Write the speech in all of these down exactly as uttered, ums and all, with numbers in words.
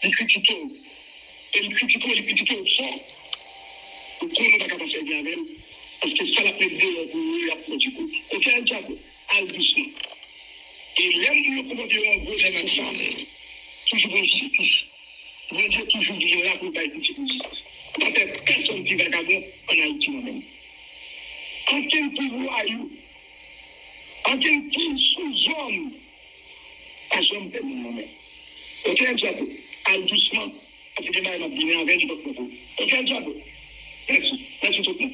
Li kritike w. E li kritike w, li kritike w fò. Ou konnen w pa ka pa sèvi avè l. Paske sa l ap met deyò pou ou, y ap pwodui pou ou. Oke, El Chapo, al dousman. E lè moun yo konpòte yo an gwo nèg konsa, toujou gen jistis. Bondye toujou vin la pou l bay pitit li jistis. Pa fè pèsonn pi vagabon ann Ayiti non, menm. Ankenn pi vwayou, ankenn pi souzòm pa janm fè moun non, menm. Oke, El Chapo, al dousman. Paske gen bagay m ap vini avè l, li pap poko. Oke, El Chapo. Mèsi. Mèsi tout moun.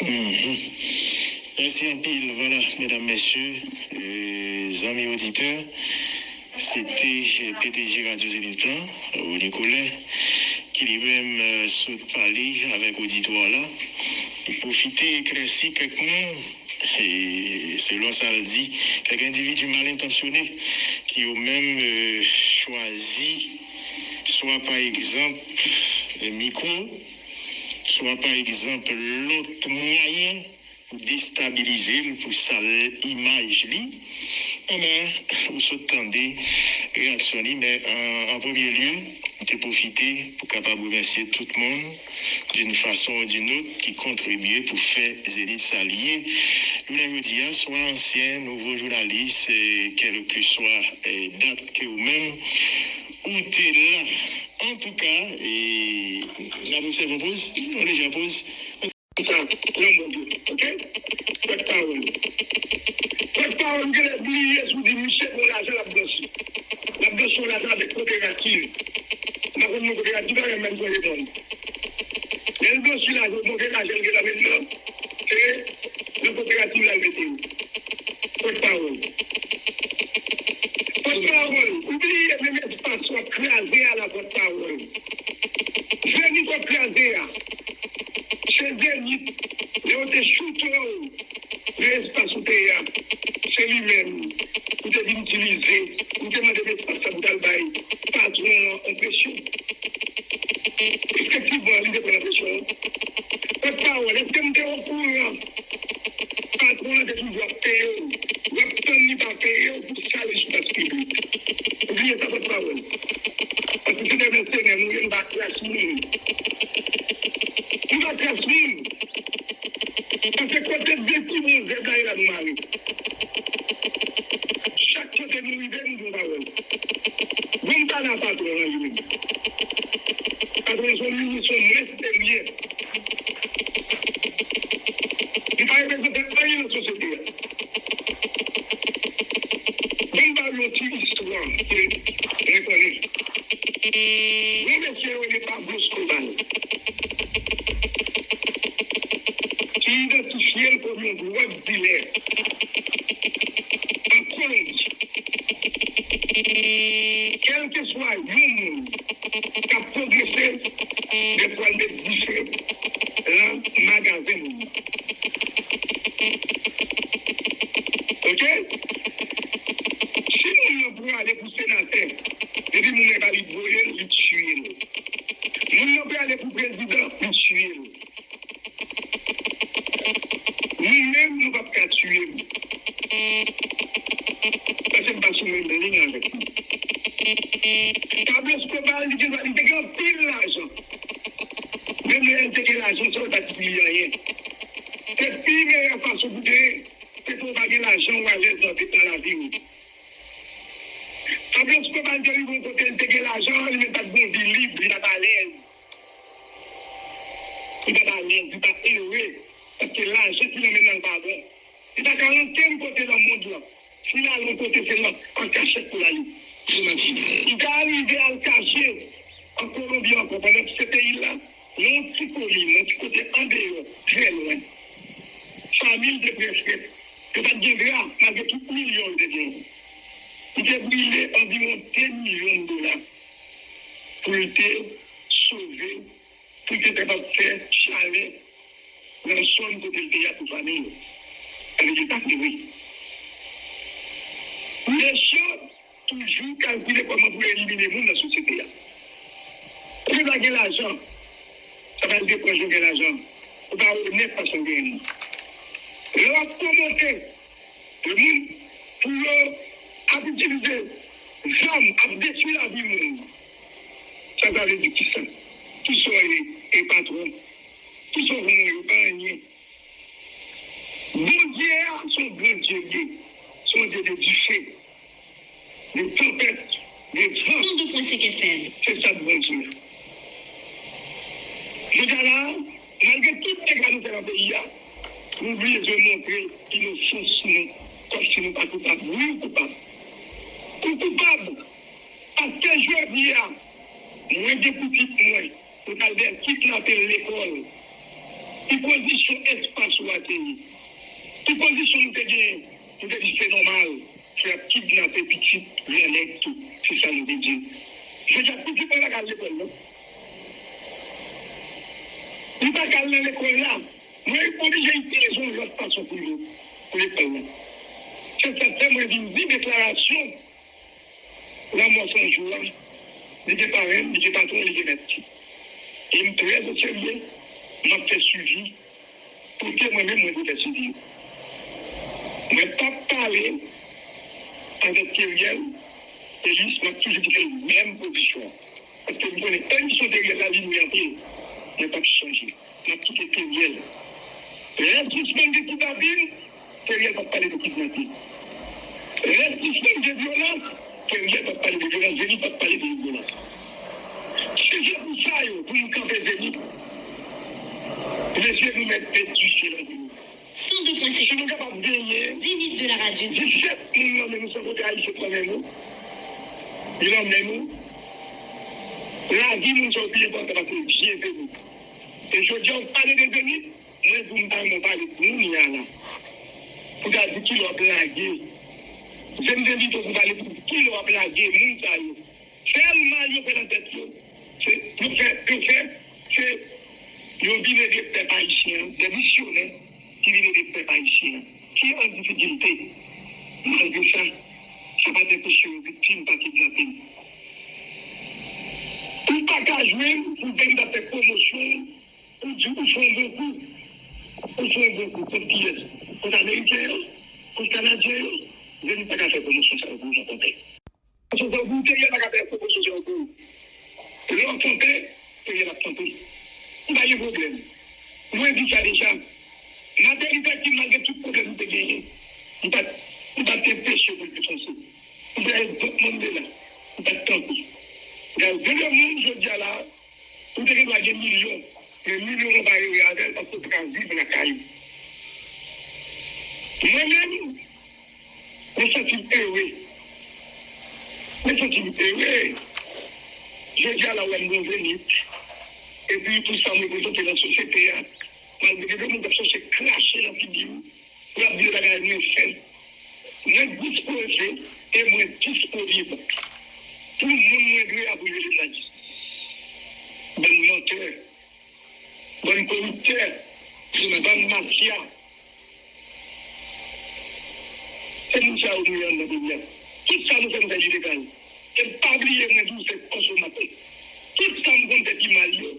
Mhm. Mèsi anpil. Vwala, medam, mesye, e, zanmi oditè, se te, e, P D G Radyo Zenith lan, Rony Colin, ki li menm, e, sot pale avèk oditwa la. Li pwofite eklèsi kèk moun, e, selon sa l di, kèk endividi mal entansyone ki yo menm, e, chwazi swa pa egzanp mikwo, swa pa egzanp lòt mwayen pou destabilize l, pou sal imaj li. Enben, ou sot tande reyaksyon li, men an, an premye lye, m te pwofite pou kapab remèsye tout moun d'une façon ou d'une autre, ki kontribye pou fè Zenith sa l ye jounen jodi a, swa ansyen, nouvo jounalis, e, kèlkeswa, e, dat ke ou menm ou te la. Antouka, e, n ap obsève yon poz, yon lejè poz. Sa, lanmò de, oke? Pòtpawòl. Pòtpawòl, ou genlè bliye si w di misye gon lajan l ap blanchi. L ap blanchi yon lajan avèk koperativ. M pa konn non koperativ la, men m sonje non. Lè l blanchi lajan, move lajan l gen nan men l nan, se nan koperativ la l mete yo. Pòtpawòl. Pòtpawòl, ou bliye menm espas w ap kraze a la, pòtpawòl. Zenith w ap kraze a. Se Zenith, lè yo te choute w nan espas ou te ye a, se li menm ou te vin itilize, ou te mande espas sa pou t al bay patwon an yon presyon. Efektivman, li te pran presyon an. Pòtpawòl, èske m te okouran? Patwon an te toujou ap peye w. W ap tann li pa peye w pou sal espas piblik. Ou bliye sa, pòtpawòl. Paske se de mèsenè nou ye, nou pa kras moun. Nou pa kras moun. Paske kote de ki bon zèb la ye la nou mare. Chak kote nou rive, nou di yon pawòl. Bon, m pale a patwon an li menm. Patwon an se yon minis, se yon mèsenè li ye. Li pa reprezante anyen nan sosyete a. Bon, m ba nou yon ti istwa ke mwen konnen. Yon mesye yo rele Pablo Escobar, ki idantifye l kòm yon dwòg dilè an Kolonbi. Kèlkeswa yon moun k ap pwogrese, dèfwa l met dife nan magazen moun nan. Oke? Si moun nan prale pou senatè, depi moun nan pa li voye l, li tiye l. Moun nan prale pou prezidan, li tiye l. Nou menm, nou p ap ka tiye m. Paske m pa sou menm liy avèk li. Pablo Escobar, li te, li te gen anpil lajan. Menm lè l te gen lajan, sa yo pa t di li anyen. Se pi meyè fason pou te, se pou w pa gen lajan, w alèz nan, nan lavi w. Pablo Escobar te rive yon kote, li te gen lajan, li menm pa t gen yon vi lib, li pa t alèz. Li pa t alèz, li pa t ere, paske lajan ki nan men l pa bon. Li pa ka ankenn kote nan mond lan. Si l al yon kote, se nan, an kachèt pou l ale. Li ta rive al kache an Kolonbi ankò, pandan se peyi l la, nan yon ti komin, nan yon ti kote andeyò, trè lwen. Fanmi l te prèske, yo pa t gen dra, malgre tout milyon yo te genyen. Li te brile anviwon de milyon dola pou l te sove, pou l te kapab fè chalè nan zòn kote l te ye a pou fanmi l. Sa vle di l pa t mouri. Mechan toujou kalkile kòman pou yo elimine moun nan sosyete a. Ou pa gen lajan, sa pa vle di pran jan w gen lajan. Ou pa onèt fason w genyen l. Lè w ap pwomote de moun pou yo ap itilize zam ap detwi lavi moun. Sa sa vle di? Kisa? Kisa w ye? E patwon? Kisa w konn? Ou pa anyen. Bondye a se yon Bondye de, se yon Dye de dife, de tanpèt, de van. Cent deux point cinq F M. Se sa k Bondye a. Jodi a la, malgre tout dega nou fè nan peyi a, nou bliye dwe montre inosans nou, kòmsi nou pa koupab. Wi, ou koupab. Ou koupab. Paske jodi a, mwen gen pitit mwen, mwen t al dèyè kidnape l lekòl. Ki pozisyon espas ou a te ye? Ki pozisyon nou te genyen? Nou te di se nòmal, se y ap kidnape pitit gran nèg tou. Se sa nou te di. Jodi a, pitit mwen pa ka al lekòl, non. Li pa ka al nan lekòl la. Mwen oblije itilize yon lòt fason pou yo, pou lekòl la. Se sa k fè mwen vin di deklarasyon Lanmò San Jou a, li gen parenn, li gen patwon, li gen mèt. E m trè oserye, m ap fè swivi, kote mwen menm mwen dwe fè swivi yo. Mwen p ap pale avèk Teriel, Elis, m ap toujou kite l menm pozisyon an. Paske m konnen emisyon Teriel la, li lwen anpil, mwen p ap chanje. M ap kite Teriel. Lè Sispann gen kidnapin, Teriel p ap pale de kidnapin. Lè Sispann gen vyolans, Teriel p ap pale de vyolans. Zenith p ap pale de vyolans. Si se pou sa yo, pou nou kanpe Zenith, mesye, nou mèt met dife nan peyi. Cent deux point cinq. Si nou kapab genyen Zenith de la radio. Disèt moun nan men nou san kote Ayisyen pran men nou, li nan men nou. Lavi moun sa yo pi enpòtan pase byen vre nou. E jodi a, w pale de Zenith, mwen di w m pa renmen w pale kounye a la. Pou ta di kilè w ap lage. Zenith envite w pou pale pou kilè w ap lage moun sa yo. Fè l mal yo fè nan tèt yo. Se, yo fè, yo fè, se, yo vin ede pèp ayisyen an, de misyonè ki vin ede pèp ayisyen an, ki an difikilte. Malgre sa, sa pa t anpeche yo viktim pa kidnapin. Ou pa ka jwenn pou w vin ap fè pwomosyon, ou di ou fè yon bon kou. Ou fè yon bon kou kont kiyès? Kont ameriken yo? Kont kanadyen yo? Zenith pa ka fè pwomosyon sa yo pou yon konpè. Paske sa w di, Teriel pa ka fè pwomosyon sa yo pou ou. Lè w kanpe, Teriel ap kanpe. M pa gen pwoblèm. Mwen di sa deja. Martin Luther King, malgre tout pwoblèm li te genyen, li pa t, li pa t anpeche pou l defanse. Li te egzanp Mandela. Li pa t kanpe. Gade, gen de moun jodi a la, ou te gen dwa gen milyon, men milyon an pa ere avè l paske w pa ka viv lakay ou. Mwen menm, mwen santi m ere. Mwen santi m ere. Jodi a la, w wè m nan Zenith. Epi pou sa m reprezante nan sosyete a, malgre gen de moun k ap chèche krache nan figi m, pou y ap di bagay mwen fè. Mwen dispoze e mwen disponib pou moun mwen dwe a pou yo jwenn lavi. Bann mantè, bann koriptè, bann mafya. Se moun sa yo nou ye anndan peyi a. Tout sa nou fè, nou fè ilegal. E pa bliye mwen di w se konsomatè. Tout sa m konn fè ki mal yo,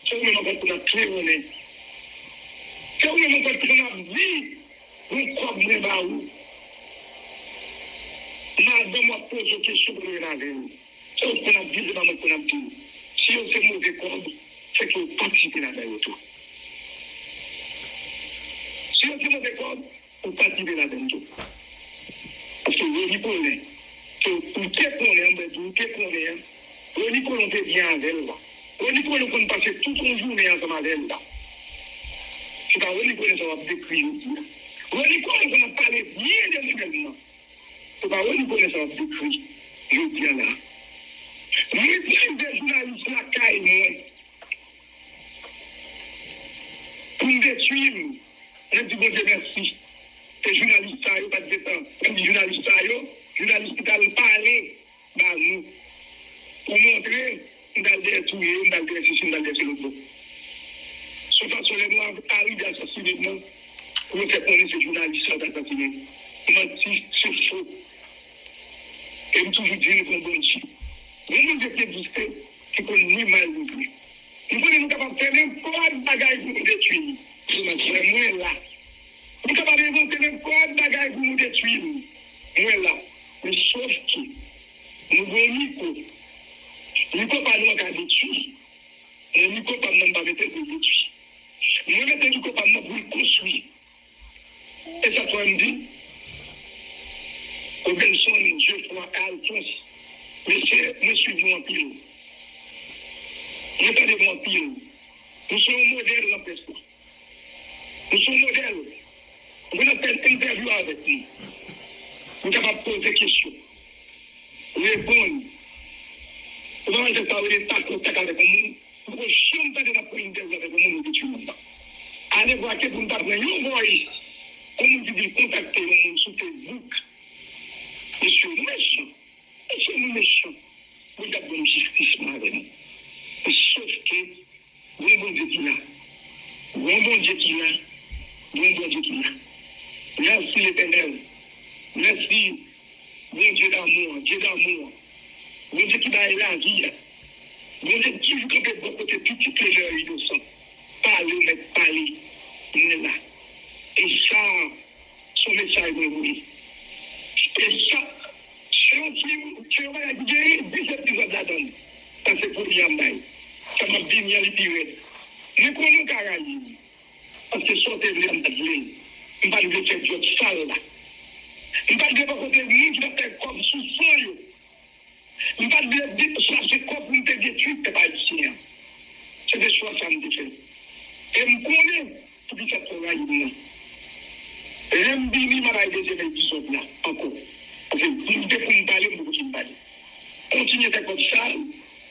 se ou menm ankò k konn ap klewonnen. Se ou menm ankò k konn ap di, gon kòb mwen ba ou. Madanm w ap poze w kesyon pou w jwenn avè l. Se ou k konn ap di, se pa mwen k konn ap di w. Si yo se move kòb, se ke w patisipe ladan yo tou. Si yo se move kòb, ou patisipe ladan l tou. Paske Rony Colin, ke ou te konnen an, mwen di ou te konnen an, Rony Colin te byen avè l la. Rony Colin konn pase tout yon jounen ansanm avè l la. Se pa Rony Colin sa w ap dekri jodi a. Rony Colin konn ap pale byen de li menm nan. Se pa Rony Colin sa w ap dekri jodi a la. Mwen itilize jounalis lakay mwen pou m detwi m. Mwen di Bondye mèsi. Se jounalis sa yo pa t gentan. Mwen di jounalis sa yo, jounalis ki t al pale ba nou. Pou montre, m t al dèyè touye yo, m t al dèyè sesi, m t al dèyè se lòt bò. Se yon fason lè nou a-, arive asasinen nou, pou yo fè konnen se jounalis sa yo t asasinen. Manti, se fo. E m toujou di nou gon Bondye. Gon Bondye ki egziste, ki konn ni mal ni byen. M konnen nou kapab fè nenpòt bagay pou nou detwi m. Mwen, mwen la. Nou kapab envante nenpòt bagay pou nou detwi m. Mwen la. Men sof ke Nou gen yon mikwo. Mikwo pa nou an ka detwi. Men mikwo pa m nan, m pa mete l pou l detwi. Mwen mete mikwo pa m nan pou l konstwi. E sa k fè m di, Robinson, Geoffroy, Alphonse, mesye, mwen swiv nou anpil. Mwen tande nou anpil. Nou se yon modèl nan près la. Nou se yon modèl. Ou konn ap fè entèvyou avèk nou. Nou kapab poze kesyon. Reponn. Ou pa wè se sa yo rele pa kontak avèk yon moun. Ou poko janm tande n ap pran entèvyou avèk yon moun ou detwi moun nan. Ale vwa ke pou n ta pran yon voice. Yon moun ki di l kontakte yon moun sou Facebook. Mesye, nou mechan. Mesye, nou mechan. Bondye ap ban m jistis mwen avè nou. Sof ke Gon Bondye ki la. Gon Bondye ki la. Gon Bondye ki la. Mèsi Letènèl. Mèsi Bondye damou an, Dye damou an. Bondye ki bay lavi a. Bondye ki toujou kanpe bò kote pitit li lè yo inosan. Pale, ou mèt pale. Mwen la. E sa, se yon mesaj mwen voye. E sa, se yon ti, se yon bagay ki gen dis epizòd ladan l. Sa se premye a m bay. Sa m ap vini an, li pi rèd. Mwen konnen w ka rayi m. Paske sa w te vle a, m pa t vle l. M pa t vle fè djòb sal la. M pa t vle bò kote moun ki t ap fè kòb sou san yo. M pa t vle di chache kòb pou m te detwi pèp ayisyen an. Se te chwa sa m te fè. E m konnen poukisa fò rayi m nan. Lè m vini, m a bay dezyèm epizòd la ankò. Paske m te pou m pale, m poko fin pale. Kontinye fè kòb sal,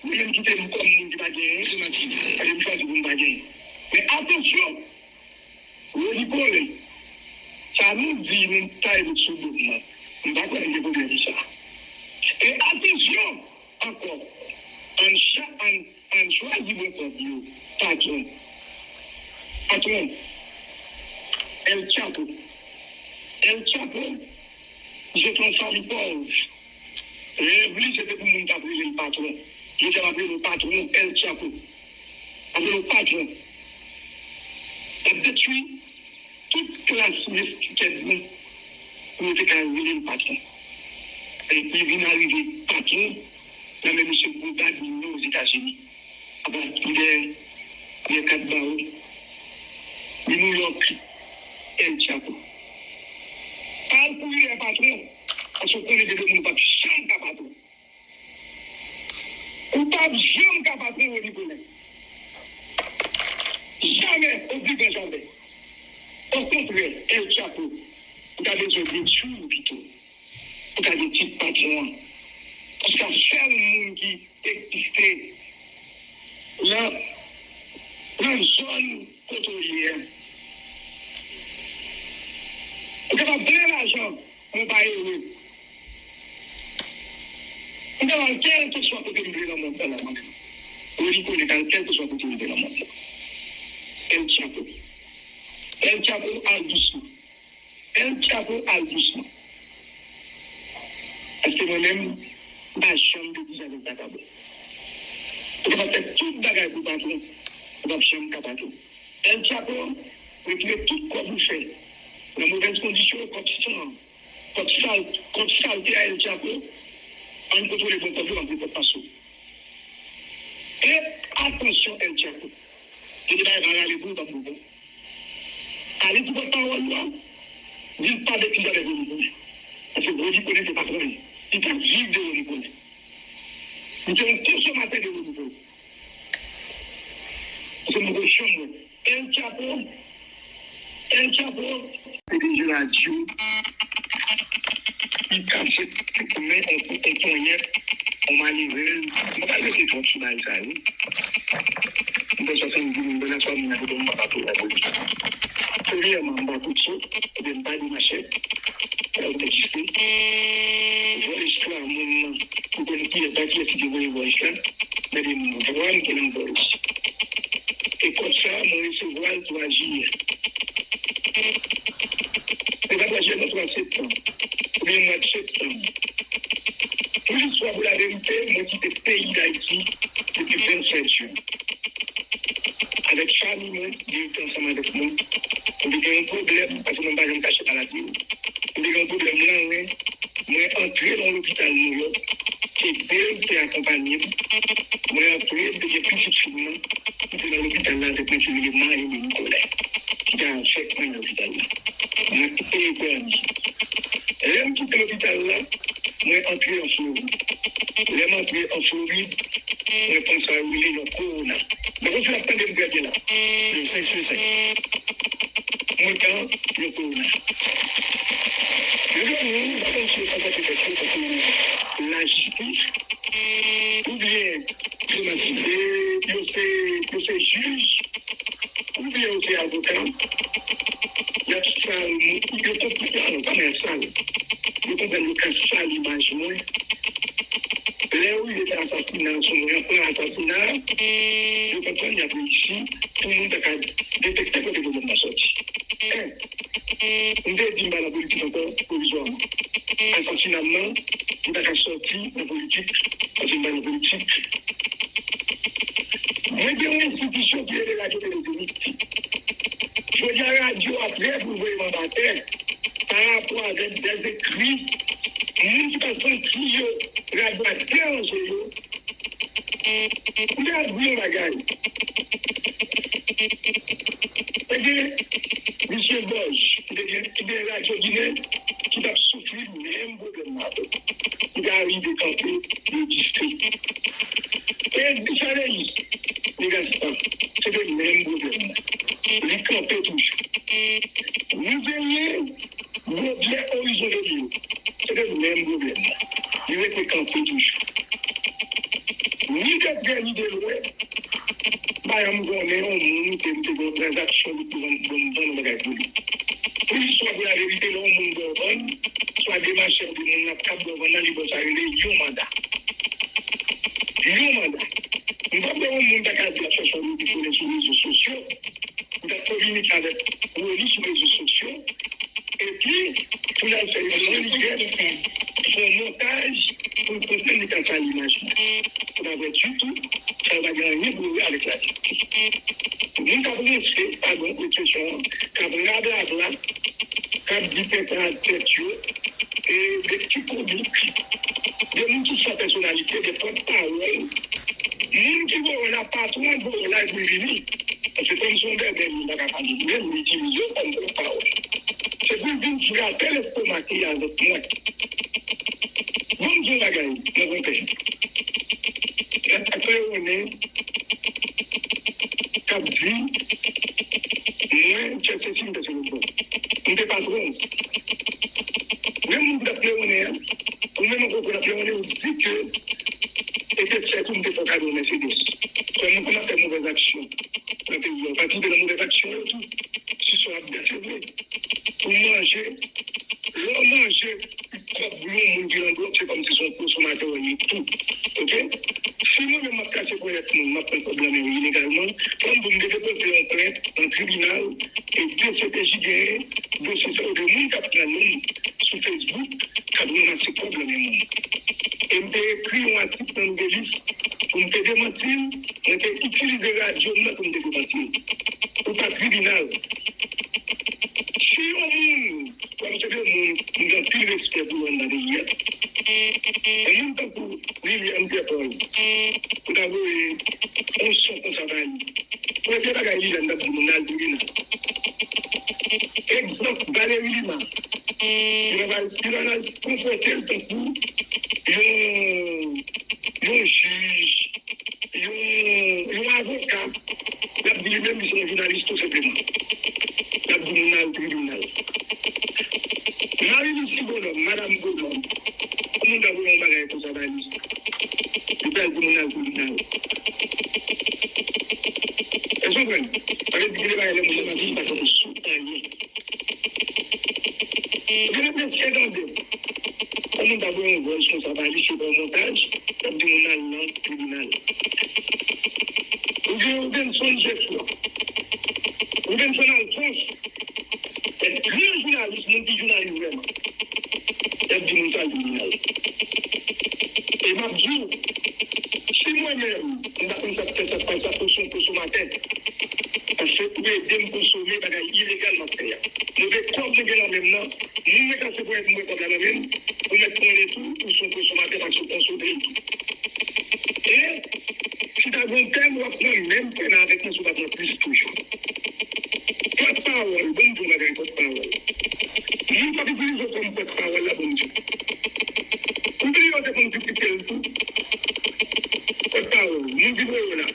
mwen menm kite m kòm moun ki pa genyen, se manti. Paske m chwazi pou m pa genyen. Men atansyon, Rony Colin, sa nou di, nou taye nou sou do m nan. M pa kwè m gen pwoblèm sa. E atansyon ankò, ann cha-, ann, ann chwazi bon kòb yo. Patwon. Patwon. El Chapo. El Chapo, misye te yon fanmi pòv. Rèv li, se te pou moun t ap rele l patwon. Jodi a, m ap rele w patwon El Chapo. M ap rele w patwon. L ap detwi tout klas meskitèn nan pou yo te ka rele l patwon. Epi vin arive patwon nan men mesye Boudin Bignon Ozetazini. Apa, li dèyè, dèyè kat bawo. Li New York, El Chapo. Pa al kouri dèyè patwon, paske w konnen gen de moun ou p ap janm ka patwon. Ou p ap janm ka patwon Rony Colin. Jamè, o pli gran jamè. Okontrè, El Chapo, ou ta bezwen detwi w pito. Pou ta gen tit patwon an. Paske a sèl moun ki egziste nan, nan zòn kote w ye a. Ou kapab plen lajan, men w pa ere. M kapab al kèlkeswa kote m vle nan mond lan la, mwen menm. Rony Colin t al kèlkeswa kote l vle nan mond lan. El Chapo. El Chapo, al dousman. El Chapo, al dousman. Paske mwen menm, m pa janm te di sa vagabon. Ou kapab fè tout bagay pou patwon, ou p ap janm ka patwon. El Chapo, retire tout kòb ou fè nan movèz kondisyon, kòb san, kòb sal, kòb salte a El Chapo, ann kontwole bon kòb yo, ann pran kòb pa sou. E atansyon, El Chapo. Gen de bagay pa rale pou ou, pa pou ou. Ale pou pòtpawòl ou a, di l pa betize avèk Rony Colin. Paske Rony Colin se patwon li. Li ka viv de Rony Colin. Li se yon konsomatè de Rony Colin. Se m poko janm wè. El Chapo, El Chapo. P D G radyo, li kase men on, on ponyèt, on malerèz. Mwen pa rete twòp sou bagay sa yo. Mwen fè swasanndiz moun, mwen nan swa moun nan ki bon, mwen pa tou la polis. Premyèman, mwen pa kout sou, oubyen mwen pa di machèt. Sa yo egziste. Vòlè esklav moun nan, ou konn kiyès, pa kiyès ki te voye vòlè esklav? Gade m, vwa m te nan vòlè. E kòb sa a, mwen resevwa l twa jiyè. Se pa twa jiyè, non, twa septanm. Oubyen mwa septanm. Pou listwa, pou laverite, mwen kite peyi Dayiti depi vennsèt jen. Avèk fanmi mwen, li rete ansanm avèk mwen. Mwen te gen yon pwoblèm, paske mwen pa janm kache maladi m. Mwen te gen yon pwoblèm nan ren, mwen antre nan yon lopital Nouyòk, se akonpanye m. Mwen antre, m te gen pitit fi m nan, ki te nan lopital la avèk mwen, se rele Marie Nicolais, ki te avèk mwen nan lopital la. Mwen te egzame. Lè m kite lopital la, mwen antre an Florid. Lè m antre an Florid, mwen pran sa yo rele yon kowona. Mwen konn si n ap tande m trè byen la. Senk sou senk. Mwen pran yon kowona. Yo di nou, m pa konn si yo konpòte tèt yo tankou lajistis, oubyen yo se, yo se jij, oubyen yo se avoka, y ap sal moun, yo konprann, non, pa menm sal. Yo konprann yo ka sal imaj mwen. Lè yo rive fè asasina sou mwen, pran asasina, yo konprann y ap reyisi pou moun ta ka detekte kote pwoblèm nan sòti. En, m te di m pa nan politik ankò pwovizwaman. Asasina m nan, m ta ka sòti nan politik, paske m pa nan politik. Mwen gen yon enstitisyon ki rele Radyo Tele Zenith. Jodi a, radyo a prè pou l voye m anba tè pa rapò avèk dèzekri moun ki pa santi yo, radyo a deranje yo. M te ap di yon bagay. Te gen misye Bòj, ki te gen, ki gen radyo Ginen, ki t ap soufri menm pwoblèm nan avè m. Li te arive kanpe, li egziste. E Desalin, li Gaston, se te menm pwoblèm nan. Li kanpe toujou. Nou genyen Gobyè Orizon de Lil, se te menm pwoblèm nan. Li rete kanpe toujou. Ni de prè, ni de lwen, m pa janm konnen yon moun ke m te gen yon tranzaksyon li te vann, ban m vann yon bagay pou li. Pou istwa, pou laverite, lè yon moun ba w vann, swa de machè oubyen moun nan k ap ba w vann nan, li ba w sa rele yon manda. Yon manda. M pa kwè yon moun ta ka di l ap chèche yon moun ki konnen sou rezo sosyo, m t ap kominike avèk Rony sou rezo sosyo, epi pou l al fè yon mannijè, fè yon montaj pou l konprann li ka sal imaj mwen. Se pa vrè ditou, sa yo pa gen anyen pou yo wè avèk laverite. Moun k ap ranse, padon ekspresyon an, k ap rablabla, k ap di tenten ak tèt yo, e de ti komik, de moun ki san pèsonalite, de pòtpawòl, moun ki voye w la, patwon voye w la epi l vini. Paske kòm se yon bèbè, li pa ka pale li menm, li itilize w kòm pòtpawòl. Se pou l vin frape lestomak li avèk mwen. Bon, m di yon bagay, mon konpè. Nèg ak klewonnen k ap di, mwen, tchèk sesi, m pèse lòt bò. M te patwon w. Menm moun ki t ap klewonnen an, ou menm ankò ki t ap klewonnen, ou di ke e te fèt ou m te fè w kado Mercedes. Kòm moun konn ap fè movèz aksyon nan peyi a, ou pa twouve nan movèz aksyon yo tou? Si sa w ap di a se vre. Pou manje, lè w manje kòb yon moun ki nan dwòg, se kòmsi se yon konsomatè w ye tou. Oke? Si mwen menm m ap kase ponyèt moun, m ap pran kòb lan men yo ilegalman, fò m di w m te depoze yon plent nan tribinal, e D C P J genyen dosye sa yo de moun k ap pran non m sou Facebook, k ap ranmase kòb lan men moun. E m te ekri yon atik nan Nouvèlis pou m te demanti l, mwen te itilize radyo m nan pou m te demanti l. Ou pa tribinal. Si yon moun, kòm se de moun m gen anpil respè pou yo anndan peyi a, yon moun tankou Liliane Pierre Paul, ou ta voye yon son konsa ba li. Premye bagay Liliane t ap di moun nan al tribinal. Egzanp, Valérie Lima, li pa al, li pa al konpòte l tankou yon, yon jij, yon, yon avoka, l ap di li menm li se yon jounalis tou senpleman. L ap di moun nan al tribinal. Marie Lucie Bonhomme, Madam Bonhomme, yon moun ta voye yon bagay konsa ba li. Li pral di moun nan al tribinal. Èske w konprann? Sa vle di gen de bagay lè moun nan di li pa santi sou anyen. Epi mesye tande, yon moun ta voye yon vòys konsa ba li, se pa yon montaj, l ap di moun nan al nan tribinal. Ou gen Robenson Jeswa, Robenson Alphonse, se gran jounalis, moun ki jounalis vrèman. Y ap di moun sa al tribinal. E m ap di w, si mwen menm, m ta konn sa k fè sa k pase a, ou se yon konsomatè. Paske ou ede m konsome bagay ilegal m ap fè a. Move kòb mwen gen nan men m nan, moun mwen kase ponyèt m pran kòb la nan men m, ou mèt konnen tou, ou se yon konsomatè paske w konsome l tou. Gon tèm w ap pran menm tèm avèk mwen si w pa pran plis toujou. Pòtpawòl, ban m di w bagay pòtpawòl. Moun k ap itilize w kòm pòtpawòl la, ban m di w. Ou bliye w te konn kritike l tou. Pòtpawòl, moun ki voye w la,